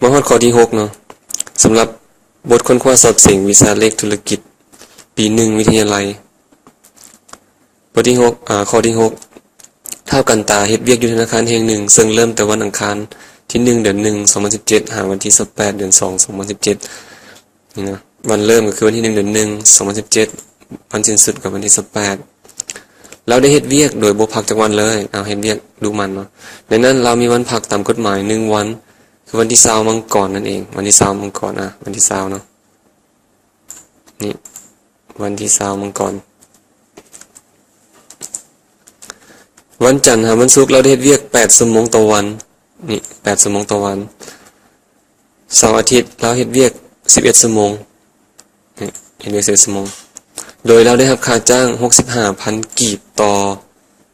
ມາຮອດຂໍ້ທີຫົກເນາະ, ສຳລັບບົດຄົ້ນຄວ້າສອບເສັງວິຊາເລກທຸລະກິດ ປີໜຶ່ງ ວິທະຍາໄລ. ບົດທີຫົກ ອາ ຂໍ້ທີຫົກ ທ້າວກັນຕາເຮັດວຽກຢູ່ທະນາຄານແຫ່ງໜຶ່ງ ເຊິ່ງເລີ່ມແຕ່ວັນອັງຄານທີໜຶ່ງ ເດືອນໜຶ່ງ ສອງພັນສິບເຈັດ ຫາວັນທີຊາວແປດ ເດືອນສອງ ສອງພັນສິບເຈັດ ນີ້ນະ. ວັນເລີ່ມກໍຄືວັນທີໜຶ່ງ ເດືອນໜຶ່ງ ສອງພັນສິບເຈັດ, ວັນສິ້ນສຸດກໍວັນທີຊາວແປດ. ລາວໄດ້ເຮັດວຽກໂດຍບໍ່ພັກຈັກວັນເລີຍ. ເອົາ ເຮັດວຽກດຸໝັ່ນເນາະ. ໃນນັ້ນລາວມີວັນພັກຕາມກົດໝາຍໜຶ່ງວັນ ຄືວັນທີຊາວມັງກອນນັ້ນເອງ, ວັນທີຊາວມັງກອນ, ອາ ວັນທີຊາວເນາະ. ນີ້ ວັນທີຊາວມັງກອນ. ວັນຈັນຫາວັນສຸກ ລາວໄດ້ເຮັດວຽກແປດຊົ່ວໂມງຕໍ່ວັນ. ນີ້ ແປດຊົ່ວໂມງຕໍ່ວັນ. ເສົາອາທິດລາວເຮັດວຽກສິບເອັດຊົ່ວໂມງ. ນີ້ ເຮັດວຽກສິບເອັດຊົ່ວໂມງ ໂດຍລາວໄດ້ຮັບຄ່າຈ້າງຫົກສິບຫ້າພັນກີບຕໍ່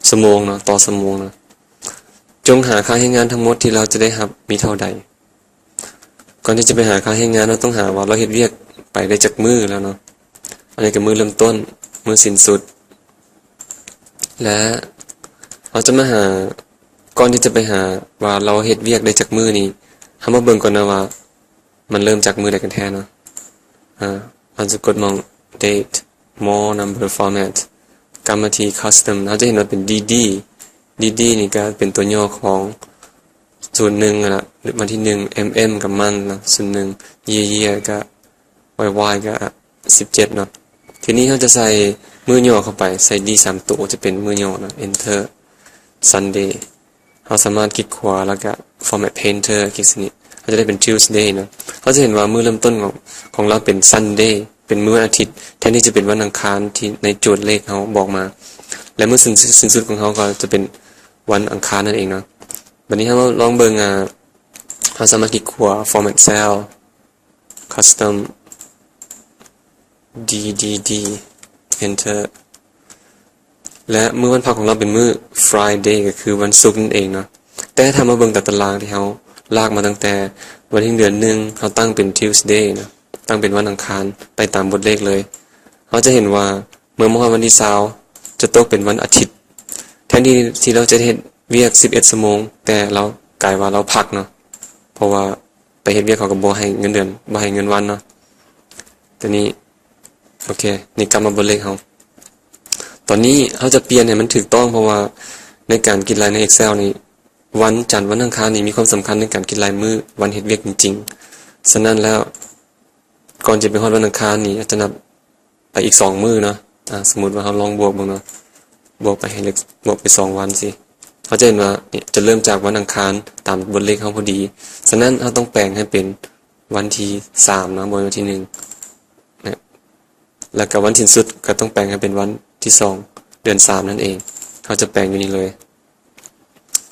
ຊົ່ວໂມງເນາະ, ຕໍ່ຊົ່ວໂມງເນາະ. ຈົ່ງຫາຄ່າແຮງງານທັງໝົດທີ່ລາວຈະໄດ້ຮັບມີເທົ່າໃດ. ກ່ອນທີ່ຈະໄປຫາຄ່າແຮງງານ, ເຮົາຕ້ອງຫາວ່າລາວເຮັດວຽກໄປໄດ້ຈັກມື້ແລ້ວເນາະ. ອັນນີ້ກໍມື້ເລີ່ມຕົ້ນ, ມື້ສິ້ນສຸດ ແລະ ເຮົາຈະມາຫາ, ກ່ອນທີ່ຈະໄປຫາວ່າລາວເຮັດວຽກໄດ້ຈັກມື້ນີ້, ເຮົາມາເບິ່ງກ່ອນນະວ່າມັນເລີ່ມຈາກມື້ໃດກັນແທ້ເນາະ. ອາ ເຮົາຈະກົດໝ່ອງ Date, More Number Format, ກຳມະທີ Custom. ເຮົາຈະເຫັນວ່າເປັນ D D, D D ນີ້ກໍເປັນຕົວຫຍໍ້ຂອງສູນໜຶ່ງຫັ້ນລະ, ວັນທີໜຶ່ງ, M M ກໍມັນລະ ສູນໜຶ່ງ, Year Year ກໍ Y Y ກໍສິບເຈັດເນາະ. ທີນີ້ເຮົາຈະໃສ່ມື້ຫຍໍ້ເຂົ້າໄປ, ໃສ່ D ສາມໂຕ ຈະເປັນມື້ຫຍໍ້ເນາະ, Enter, Sunday. ເຮົາສາມາດຄລິກຂວາ ແລ້ວກໍ Format Painter ຄລິກໃສ່ນີ້, ເຮົາຈະໄດ້ເປັນ Tuesday ເນາະ. ເຮົາຈະເຫັນວ່າມື້ເລີ່ມຕົ້ນຂອງ, ຂອງລາວເປັນ Sunday, ເປັນມື້ວັນອາທິດ, ແທນທີ່ຈະເປັນວັນອັງຄານທີ່ໃນໂຈດເລກເຮົາບອກມາ, ແລະ ມື້ສິ້ນ, ສິ້ນສຸດຂອງເຮົາກໍຈະເປັນວັນອັງຄານນັ້ນເອງເນາະ. ບັດນີ້ເຮົາລອງເບິ່ງ, ອາ, ເຮົາສາມາດຄລິກຂວາ Format Cell, Custom, D D D, Enter. ແລະ ມື້ວັນພັກຂອງລາວເປັນມື້ Friday ກໍຄືວັນສຸກນັ້ນເອງເນາະ. ແຕ່ຖ້າມາເບິ່ງຕາຕະລາງທີ່ເຮົາລາກມາຕັ້ງແຕ່ວັນທີໜຶ່ງ ເດືອນໜຶ່ງ ເຮົາຕັ້ງເປັນ Tuesday ເນາະ, ຕັ້ງເປັນວັນອັງຄານໄປຕາມບົດເລກເລີຍ, ເຮົາຈະເຫັນວ່າເມື່ອມາຮອດວັນທີຊາວ ຈະຕົກເປັນວັນອາທິດ. ແທນທີ່ ທີ່ລາວຈະເຮັດວຽກສິບເອັດຊົ່ວໂມງ, ແຕ່ລາວກາຍວ່າລາວພັກເນາະ, ເພາະວ່າ ໄປເຮັດວຽກເຂົາກໍບໍ່ໃຫ້ເງິນເດືອນ, ບໍ່ໃຫ້ເງິນວັນເນາະ. ຕົວນີ້ ໂອເຄ, ນີ້ກັບມາບົດເລກເຮົາ. ຕອນນີ້ເຮົາຈະປ່ຽນໃຫ້ມັນຖືກຕ້ອງ, ເພາະວ່າໃນການຄິດລາຍໃນ Excel ນີ້, ວັນຈັນ, ວັນອັງຄານນີ້ມີຄວາມສຳຄັນໃນການຄິດລາຍມື້ວັນເຮັດວຽກຈິງໆ. ສະນັ້ນແລ້ວ, ກ່ອນຈະໄປຮອດວັນອັງຄານນີ້, ອາດຈະນັບ ໄປອີກສອງມື້ເນາະ. ອາ ສົມມຸດວ່າເຮົາລອງບວກເບິ່ງເນາະ, ບວກໄປໃຫ້ເລກ, ບວກໄປສອງວັນຊີ້, ເຮົາຈະເຫັນວ່າ ນີ້ ຈະເລີ່ມຈາກວັນອັງຄານຕາມບົດເລກເຮົາພໍດີ. ສະນັ້ນເຮົາຕ້ອງແປງໃຫ້ເປັນວັນທີສາມເນາະ, ບໍ່ແມ່ນວັນທີໜຶ່ງນະ. ແລ້ວກໍວັນສິ້ນສຸດກໍຕ້ອງແປງໃຫ້ເປັນວັນທີສອງ ເດືອນສາມນັ້ນເອງ. ເຮົາຈະແປງຢູ່ນີ້ເລີຍ.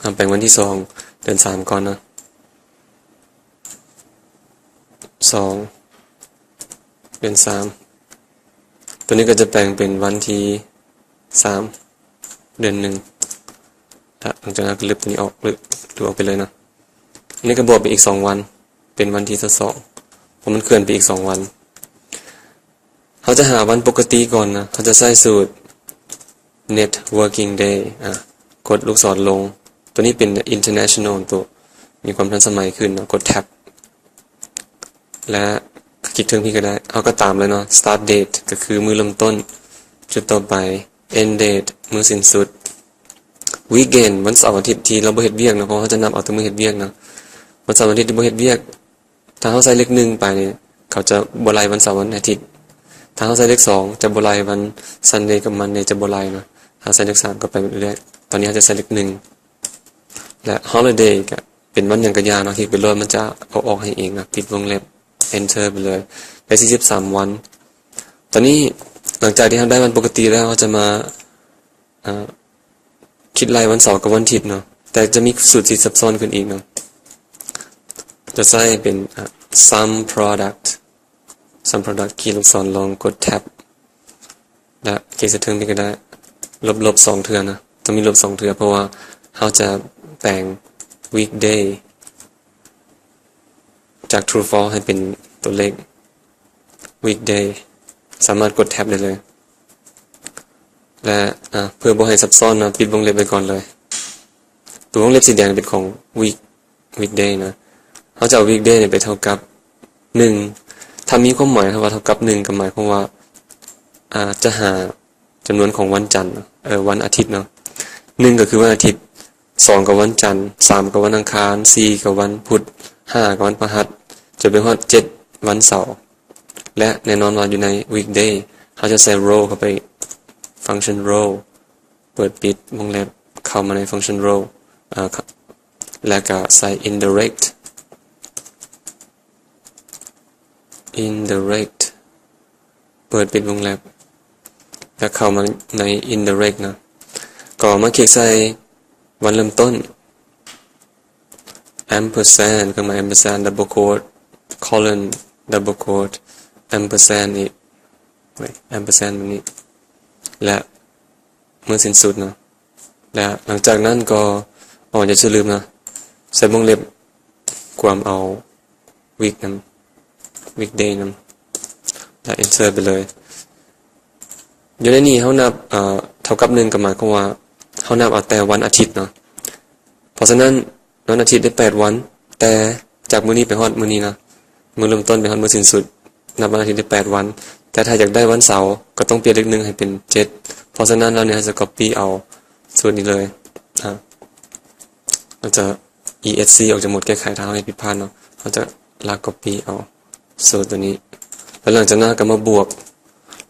ເຮົາແປງວັນທີສອງ ເດືອນສາມກ່ອນເນາະ. ສອງ ເດືອນສາມ. ຕົວນີ້ກໍຈະແປງເປັນວັນທີສາມ ເດືອນໜຶ່ງ. ແລ້ວຫຼັງຈາກນັ້ນກໍລຶບຕົວນີ້ອອກ, ລຶບ, ລຶບອອກໄປເລີຍເນາະ. ອັນນີ້ກໍບວກໄປອີກສອງວັນ, ເປັນວັນທີຊາວສອງ, ເພາະມັນເຄື່ອນໄປອີກສອງວັນ. ເຮົາຈະຫາວັນປົກກະຕິກ່ອນນະ, ເຮົາຈະໃຊ້ສູດ Net Working Day. ອາ ກົດລູກສອນລົງ, ຕົວນີ້ເປັນ International, ຕົວມີຄວາມທັນສະໄໝຂຶ້ນເນາະ, ກົດ Tab ແລະ ຄລິກເທິງພີ້ກໍໄດ້. ເຮົາກໍຕາມເລີຍເນາະ, Start Date ກໍຄືມື້ເລີ່ມຕົ້ນ, ຈຸດຕໍ່ໄປ End Date ມື້ສິ້ນສຸດ. Weekend ວັນເສົາອາທິດທີ່ເຮົາບໍ່ເຮັດວຽກເນາະ, ເພາະເຮົາຈະນັບເອົາແຕ່ມື້ເຮັດວຽກເນາະ. ວັນເສົາອາທິດທີ່ບໍ່ເຮັດວຽກ, ຖ້າເຮົາໃສ່ເລກໜຶ່ງໄປນີ້ ເຂົາຈະບໍ່ໄລ່ວັນເສົາວັນອາທິດ. ຖ້າເຮົາໃສ່ເລກສອງ ຈະບໍ່ໄລ່ວັນ Sunday ກັບ Monday ຈະບໍ່ໄລ່ເນາະ. ຖ້າໃສ່ເລກສາມກໍໄປເລື້ອຍ. ຕອນນີ້ເຮົາຈະໃສ່ເລກໜຶ່ງ. ແລະ Holiday ກໍເປັນວັນຫຍັງກໍຢ່າເນາະ, ຄລິກໄປໂລດ, ມັນຈະເອົາອອກໃຫ້ເອງນະ, ປິດວົງເລັບ Enter ໄປເລີຍ. ໄດ້ສີ່ສິບສາມວັນ. ຕອນນີ້ຫຼັງຈາກທີ່ເຮົາໄດ້ວັນປົກກະຕິແລ້ວ, ເຮົາຈະມາ ອາ ຄິດໄລ່ວັນເສົາກັບວັນອາທິດເນາະ, ແຕ່ຈະມີສູດທີ່ຊັບຊ້ອນຂຶ້ນອີກເນາະ. ຈະໃຊ້ເປັນ ອາ Sum Product, Sum Product ຂີດລູກສອນລົງ, ກົດ Tab ແລະ ຄລິກໃສ່ເທິງນີ້ກໍໄດ້. ລົບ, ລົບສອງເທື່ອນະ, ຕ້ອງມີລົບສອງເທື່ອ, ເພາະວ່າເຮົາຈະແປງ Weekday ຈາກ True False ໃຫ້ເປັນຕົວເລກ Weekday. ສາມາດກົດ Tab ໄດ້ເລີຍ. ແລະ ອາ ເພື່ອບໍ່ໃຫ້ຊັບຊ້ອນເນາະ, ປິດວົງເລັບໄວ້ກ່ອນເລີຍ. ຕົວວົງເລັບສີແດງເປັນຂອງ Week, Weekday ນະ. ເຮົ າຈະເອົາ weekday ນີ້ໄປເທົ່າກັບໜຶ່ງ. ຖ້າມີຄວາມໝາຍວ່າເທົ່າກັບໜຶ່ງ ກໍໝາຍຄວາມວ່າ ອາ ຈະຫາຈຳນວນຂອງວັນຈັນ ເອີ ວັນອາທິດເນາະ. ໜຶ່ງກໍຄືວັນອາທິດ, ສອງກໍວັນຈັນ, ສາມກໍວັນອັງຄານ, ສີ່ກໍວັນພຸດ, ຫ້າກໍວັນພະຫັດ, ຈົນໄປຮອດເຈັດ ວັນເສົາ. ແລະ ແນ່ນອນວ່າຢູ່ໃນ weekday ເຮົາຈະໃສ່ row ເຂົ້າໄປ, function row ເປີດປິດວົງເລັບ ເຂົ້າມາໃນ function row ອາ ແລະ ກໍໃສ່ indirect indirect ເປີດປິດວົງເລັບ ແລ້ວເຂົ້າມາໃນ indirect ນະ, ກໍມາຄລິກໃສ່ວັນເລີ່ມຕົ້ນ ampersand ເຄື່ອງໝາຍ ampersand double quote colon double quote ampersand ອີກ ampersand ແບບນີ້ ແລະ ມື້ສິ້ນສຸດເນາະ. ແລະ ຫຼັງຈາກນັ້ນກໍ ອໍ ຢ່າລືມນະ ໃສ່ວົງເລັບກວມເອົາ week ນຳ weekday ນຳ ແລະ enter ໄປເລີຍ. ຢູ່ໃນນີ້ເຮົານັບ ເອີ ເທົ່າກັບໜຶ່ງ ກໍໝາຍຄວາມວ່າເຮົານັບເອົາແຕ່ວັນອາທິດເນາະ. ເພາະສະນັ້ນ ວັນອາທິດໄດ້ແປດວັນ, ແຕ່ຈາກມື້ນີ້ໄປຮອດມື້ນີ້ນະ, ມື້ເລີ່ມຕົ້ນໄປຮອດມື້ສິ້ນສຸດ ນັບວັນອາທິດໄດ້ແປດວັນ. ແຕ່ຖ້າຢາກໄດ້ວັນເສົາ ກໍຕ້ອງປ່ຽນເລກໜຶ່ງໃຫ້ເປັນເຈັດ. ເພາະສະນັ້ນແລ້ວນີ້ ເຮົາຈະ copy ເອົາສູດນີ້ເລີຍ. ອາ ເຮົາຈະ esc ອອກຈາກໂໝດແກ້ໄຂ ຖ້າເຮົາເຮັດຜິດພາດເນາະ, ເຮົາຈະລາກ copy ເອົາສູດຕົວນີ້. ແລ້ວຫຼັງຈາກນັ້ນກໍມາບວກ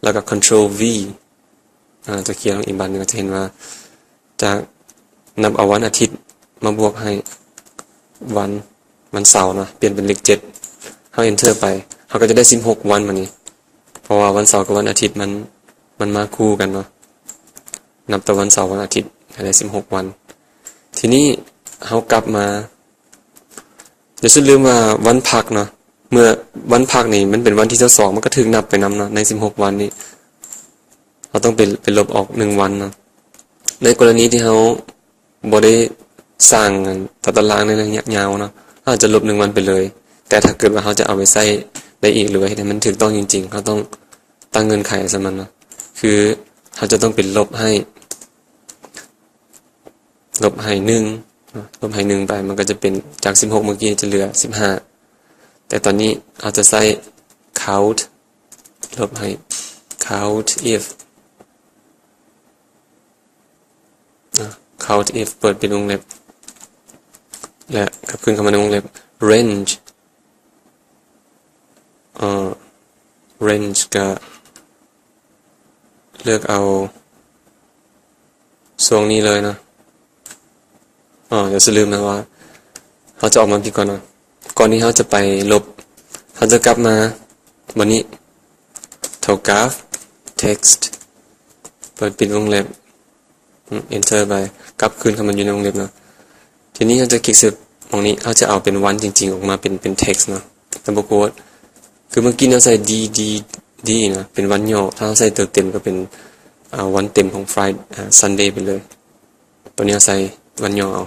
ແລ້ວກໍ control v ອາ ຈະເຂຍນລົງອີກບາດໜຶ່ງ ກໍຈະເຫັນວ່າ ຈາກນັບເອົາວັນອາທິດມາບວກໃຫ້ວັນ ວັນເສົາເນາະ, ປ່ຽນເປັນເລກເຈັດ. ເຮົາ enter ໄປ ເຮົາກໍຈະໄດ້ສິບຫົກວັນບາດນີ້, ເພາະວ່າວັນເສົາກັບວັນອາທິດມັນ ມັນມາຄູ່ກັນເນາະ, ນັບແຕ່ວັນເສົາວັນອາທິດໃຫ້ໄດ້ສິບຫົກວັນ. ທີນີ້ເຮົາກັບມາ ຢ່າລືມວ່າວັນພັກເນາະ, ເມື່ອວັນພັກນີ້ມັນເປັນວັນທີຊາວສອງ ມັນກໍຖືກນັບໄປນຳເນາະ ໃນສິບຫົກວັນນີ້. ເຮົາຕ້ອງໄປ ໄປລົບອອກໜຶ່ງວັນເນາະ. ໃນກໍລະນີທີ່ເຮົາບໍ່ໄດ້ສ້າງອັນຕາຕະລາງໃນໄລຍະຍາວເນາະ, ເຮົາອາດຈະລົບໜຶ່ງວັນໄປເລີຍ. ແຕ່ຖ້າເກີດວ່າເຮົາຈະເອົາໄປໃຊ້ໄດ້ອີກ ຫຼືວ່າເຮັດໃຫ້ມັນຖືກຕ້ອງຈິງໆ ເຮົາຕ້ອງຕັ້ງເງື່ອນໄຂໃສ່ມັນເນາະ, ຄືເຮົາຈະຕ້ອງໄປລົບໃຫ້ ລົບໃຫ້ໜຶ່ງເນາະ, ລົບໃຫ້ໜຶ່ງໄປ ມັນກໍຈະເປັນ ຈາກສິບຫົກເມື່ອກີ້ຈະເຫຼືອສິບຫ້າ. ແຕ່ຕອນນີ້ເຮົາຈະໃຊ້ count ລົບໃຫ້ count if ນະ, count if ເປີດປິດວົງເລັບ ແລະ ກັບຄືນເຂົ້າມາໃນວົງເລັບ range ເອີ range ກະເລືອກເອົາຊ່ວງນີ້ເລີຍເນາະ. ອໍ ຢ່າລືມນະວ່າເຮົາຈະອອກມາພີ້ກ່ອນເນາະ, ກ່ອນທີ່ເຮົາຈະໄປລົບ ເຮົາຈະກັບມາບ່ອນນີ້ ເທົ່າກັບ text ເປີດປິດວົງເລັບ enter ໄປ ກັບຄືນເຂົ້າມາຢູ່ໃນວົງເລັບເນາະ. ທີນີ້ເຮົາຈະຄລິກໃສ່ໝ່ອງນີ້ ເຮົາຈະເອົາເປັນວັນຈິງໆອອກມາເປັນ ເປັນ text ເນາະ double quote. ຄືເມື່ອກີ້ເຮົາໃສ່ D D D ນະ ເປັນວັນຫຍໍ້, ຖ້າເຮົາໃສ່ຕົວເຕັມກໍເປັນ ອາ ວັນເຕັມຂອງ Friday ອາ Sunday ໄປເລີຍ. ຕົວນີ້ເຮົາໃສ່ວັນຫຍໍ້ເອົາ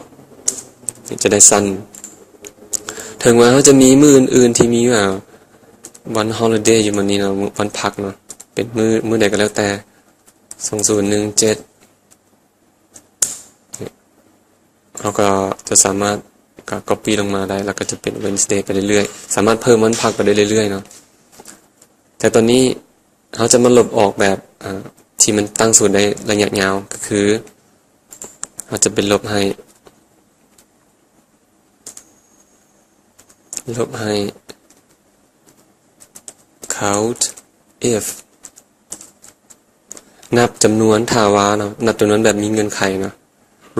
ຈະໄດ້ສັ້ນ. ເຖິງວ່າເຮົາຈະມີມື້ອື່ນໆທີ່ມີ ອາ ວັນ holiday ຢູ່ໝ່ອງນີ້ເນາະ, ວັນພັກເນາະ, ເປັນມື້ ມື້ໃດກໍແລ້ວແຕ່ ສອງສູນໜຶ່ງເຈັດ ເຮົາກໍຈະສາມາດ ກໍ copy ລົງມາໄດ້ ແລ້ວກໍຈະເປັນ Wednesday ໄປເລື້ອຍໆ, ສາມາດເພີ່ມວັນພັກໄປໄດ້ເລື້ອຍໆເນາະ. ແຕ່ຕອນນີ້ເຮົາຈະມາລົບອອກແບບ ອາ ທີ່ມັນຕັ້ງສູດໄດ້ໄລຍະຍາວ ກໍຄືເຮົາຈະໄປລົບໃຫ້ ລົບໃຫ້ count if ນັບຈຳນວນ ຖ້າວ່າເນາະ, ນັບຈຳນວນແບບມີເງື່ອນໄຂເນາະ.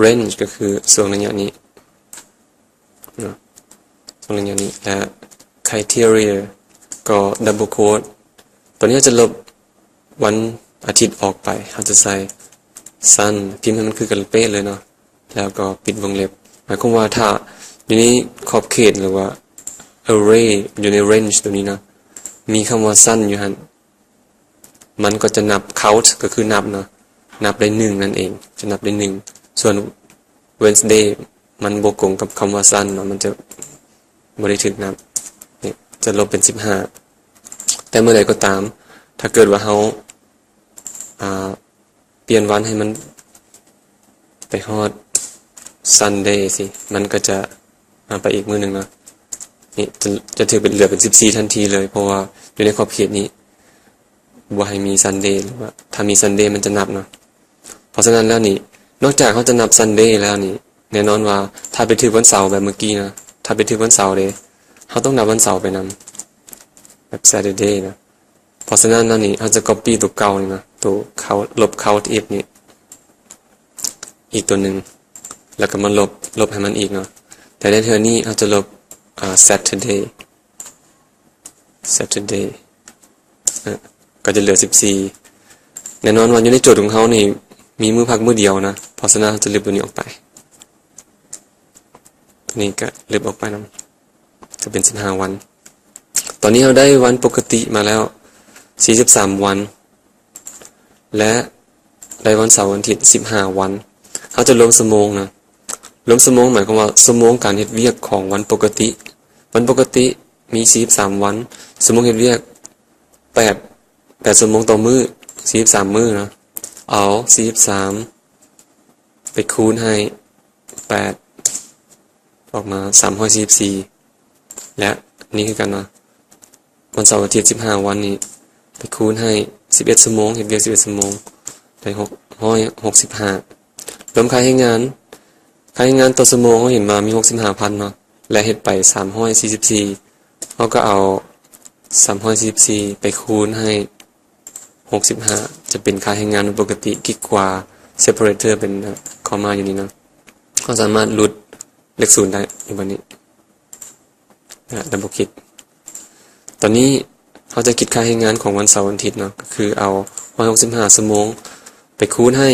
Range ກໍຄືຊ່ວງໄລຍະນີ້ເນາະ, ຊ່ວງໄລຍະນີ້ ແລະ criteria ກໍ double quote. ຕອນນີ້ເຮົາຈະລົບ ວັນອາທິດອອກໄປ, ເຮົາຈະໃສ່ Sun ພິມໃຫ້ມັນຄືກັນເປະເລີຍເນາະ, ແລ້ວກໍປິດວົງເລັບ. ໝາຍຄວາມວ່າຖ້າຢູ່ໃນຂອບເຂດ ຫຼືວ່າ array ຢູ່ໃນ range ຕົວນີ້ເນາະ, ມີຄຳວ່າ Sun ຢູ່ຫັ້ນ, ມັນກໍຈະນັບ count ກໍຄືນັບເນາະ, ນັບໄດ້ໜຶ່ງນັ້ນເອງ, ຈະນັບໄດ້ໜຶ່ງ. ສ່ວນ Wednesday ມັນບໍ່ກົງກັບຄຳວ່າ Sun ເນາະ, ມັນຈະບໍ່ໄດ້ຖືກນັບ. ນີ້ຈະລົບເປັນສິບຫ້າ. ແຕ່ເມື່ອໃດກໍຕາມ ຖ້າເກີດວ່າເຮົາ ອາ ປ່ຽນວັນໃຫ້ມັນໄປຮອດ Sunday ຊີ້ ມັນກໍຈະ ອາ ໄປອີກມື້ໜຶ່ງເນາະ. ຈະ ຈະຖືກເປັນ ເຫຼືອເປັນສິບສີ່ທັນທີເລີຍ ເພາະວ່າຢູ່ໃນຂອບເຂດນີ້ບໍ່ໃຫ້ມີ Sunday ຫຼືວ່າຖ້າມີ Sunday ມັນຈະນັບເນາະ. ເພາະສະນັ້ນແລ້ວນີ້ ນອກຈາກເຮົາຈະນັບ Sunday ແລ້ວນີ້ ແນ່ນອນວ່າຖ້າໄປຖືກວັນເສົາແບບເມື່ອກີ້ນະ ຖ້າໄປຖືກວັນເສົາເດ້ ເຮົາຕ້ອງນັບວັນເສົາໄປນຳ ແບບ Saturday ນະ. ເພາະສະນັ້ນແລ້ວນີ້ ເຮົາຈະ copy ຕົວເກົ່ານີ້ນະ ຕົວ count ລົບ count if ນີ້ ອີກຕົວໜຶ່ງ ແລ້ວກໍມາລົບ ລົບໃຫ້ມັນອີກເນາະ. ແຕ່ໃນເທື່ອນີ້ເຮົາຈະລົບ ອ່າ Saturday Saturday ເອີ ກໍຈະເຫຼືອສິບສີ່. ແນ່ນອນວ່າຢູ່ໃນໂຈດຂອງເຮົານີ້ມີມື້ພັກມື້ດຽວນະ ເພາະສະນັ້ນເຮົາຈະລຶບຕົວນີ້ອອກໄປ ຕົວນີ້ກໍລຶບອອກໄປນຳ ຈະເປັນສິບຫ້າວັນ. ຕອນນີ້ເຮົາໄດ້ວັນປົກກະຕິມາແລ້ວສີ່ສິບສາມວັນ ແລະ ໄດ້ວັນເສົາວັນອາທິດສິບຫ້າວັນ. ເຮົາຈະລວມຊົ່ວໂມງນະ ລວມຊົ່ວໂມງໝາຍຄວາມວ່າຊົ່ວໂມງການເຮັດວຽກຂອງວັນປົກກະຕິ. ວັນປົກກະຕິມີສີ່ສິບສາມວັນ ຊົ່ວໂມງເຮັດວຽກແປດ ແປດຊົ່ວໂມງຕໍ່ມື້ ສີ່ສິບສາມມື້ນະ. ເອົາສີ່ສິບສາມໄປຄູນໃຫ້ແປດ ອອກມາສາມຮ້ອຍສີ່ສິບສີ່ ແລະ ນີ້ຄືກັນເນາະ ວັນເສົາອາທິດສິບຫ້າວັນນີ້ ໄປຄູນໃຫ້ສິບເອັດຊົ່ວໂມງ ເຮັດວຽກສິບເອັດຊົ່ວໂມງ ໄດ້ຫົກຮ້ອຍຫົກສິບຫ້າ. ລວມຄ່າແຮງງານ ຄ່າແຮງງານຕໍ່ຊົ່ວໂມງເຮົາເຫັນວ່າມີຫົກສິບຫ້າພັນເນາະ ແລະ ເຮັດໄປສາມຮ້ອຍສີ່ສິບສີ່ ເຮົາກໍເອົາສາມຮ້ອຍສີ່ສິບສີ່ໄປຄູນໃຫ້ຫົກສິບຫ້າ ຈະເປັນຄ່າແຮງງານປົກກະຕິ. ຄລິກຂວາ separator ເປັນ comma ຢູ່ນີ້ເນາະ ເຮົາສາມາດຫຼຸດເລກສູນໄດ້ຢູ່ບັດນີ້ double click. ຕອນນີ້ເຮົາຈະຄິດຄ່າແຮງງານຂອງວັນເສົາວັນອາທິດເນາະ ກໍຄືເອົາຮ້ອຍຫົກສິບຫ້າຊົ່ວໂມງໄປຄູນໃຫ້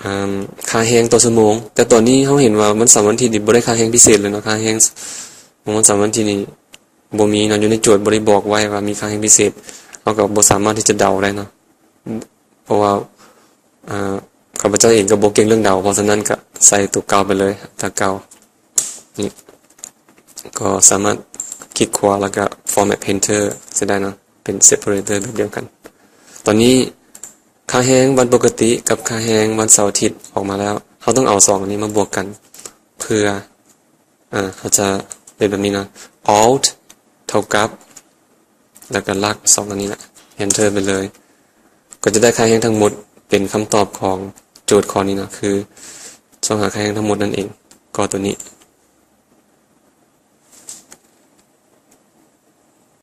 ອ່າ ຄ່າແຮງຕໍ່ຊົ່ວໂມງ. ແຕ່ຕອນນີ້ເຮົາເຫັນວ່າວັນເສົາວັນອາທິດນີ້ບໍ່ໄດ້ຄ່າແຮງພິເສດເລີຍເນາະ ຄ່າແຮງຂອງວັນເສົາວັນອາທິດນີ້ບໍ່ມີເນາະ ຢູ່ໃນໂຈດບໍ່ໄດ້ບອກໄວ້ວ່າມີຄ່າແຮງພິເສດ ເຮົາກໍບໍ່ສາມາດທີ່ຈະເດົາໄດ້ເນາະ ເພາະວ່າ ອ່າ ຂ້າພະເຈົ້າເອງກໍບໍ່ເກັ່ງເລື່ອງເດົາ ເພາະສະນັ້ນກໍໃສ່ຕົວເກົ່າໄປເລີຍ ຕົວເກົ່ານີ້ ກໍສາມາດຄລິກຂວາ ແລ້ວກໍ format painter ຈະໄດ້ເນາະ ເປັນ separator ແບບດຽວກັນ. ຕອນນີ້ຄ່າແຮງວັນປົກກະຕິກັບຄ່າແຮງວັນເສົາອາທິດອອກມາແລ້ວ ເຮົາຕ້ອງເອົາສອງອັນນີ້ມາບວກກັນ ເພື່ອ ອ່າ ເຮົາຈະເຮັດແບບນີ້ເນາະ Alt ເທົ່າກັບ ແລ້ວກໍລາກສອງອັນນີ້ແຫຼະ Enter ໄປເລີຍ ກໍຈະໄດ້ຄ່າແຮງທັງໝົດເປັນຄຳຕອບຂອງໂຈດຂໍ້ນີ້ເນາະ ຄືຊອກຫາຄ່າແຮງທັງໝົດນັ້ນເອງ ກໍຕົວນີ້